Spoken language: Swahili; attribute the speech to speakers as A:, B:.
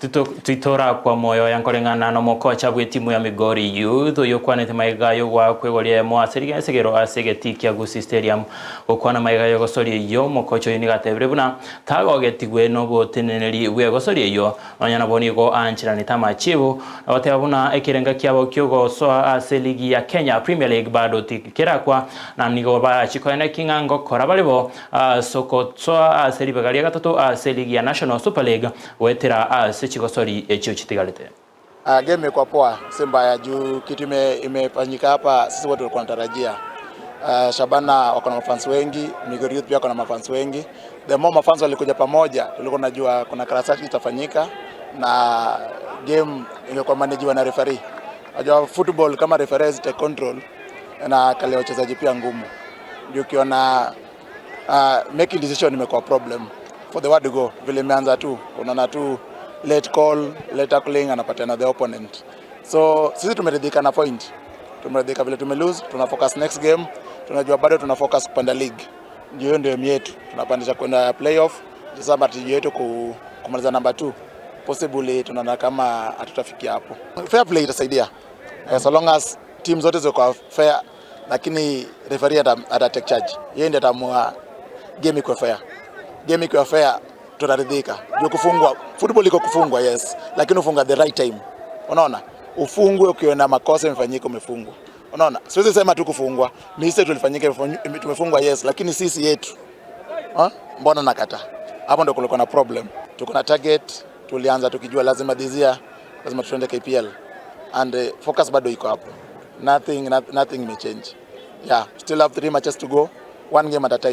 A: Twitora kwa moyo yankoreng'ana na omokocha bwa etimu ya Migori Youth oyo okwanete maiga yogwakwegoria emo ase rigesegero ase egetii kia Gusii Stadium. Gokwana maiga yogosoria eyio, omokocha oyo nigo atebire buna tagogetigwe noboteneneri bw'egosoria eyio, nonya nabo nigo aancheranete amachibu na goteba buna ekerenga kiabo kiogosoa ase eligi ya Kenya Premier League bado tikerakwa na nigo barachie koeneki ng'a ngokora bare bo ase ogosoa ase ribaga ria gatato ase eligi ya National Super League goetera ase chigosori echio chitigarete.
B: Game imekuwa poa, si mbaya juu kitu imefanyika hapa sisi wote tulikuwa tunatarajia. Shabana wako na mafans wengi, Migori Youth pia wako na mafans wengi. The more mafans walikuja pamoja, tulikuwa tunajua kuna karasati itafanyika na game ingekuwa managiwa na referee. Unajua football kama referees take control na kale wachezaji pia ngumu. Ndio ukiona making decision imekuwa problem for the word go, vile imeanza tu unaona tu late call, late tackling, anapatiana the opponent. So sisi tumeridhika na point, tumeridhika vile tume lose, tuna focus next game, tunajua bado tuna focus kupanda league, ndio hiyo ndio aim yetu, tunapandisha kwenda playoff. Sasa matarajio yetu kumaliza number 2, possibly tunaona kama hatutafikia hapo. Fair play itasaidia so long as team zote ziko fair, lakini referee ata take charge, yeye ndiye ataamua game iko fair. Game iko fair tutaridhika. Juu kufungwa, football iko kufungwa, yes, lakini ufunga the right time. Unaona, ufungwe ukiona makosa imefanyika, umefungwa. Unaona, siwezi sema tu kufungwa, mistake tulifanyika, tumefungwa, yes, lakini sisi yetu, ha? Mbona nakata hapo? Ndo kulikuwa na problem. Tuko na target, tulianza tukijua lazima this year lazima tuende KPL and focus bado iko hapo, nothing, nothing may change. Yeah, still have three matches to go, one game at a time.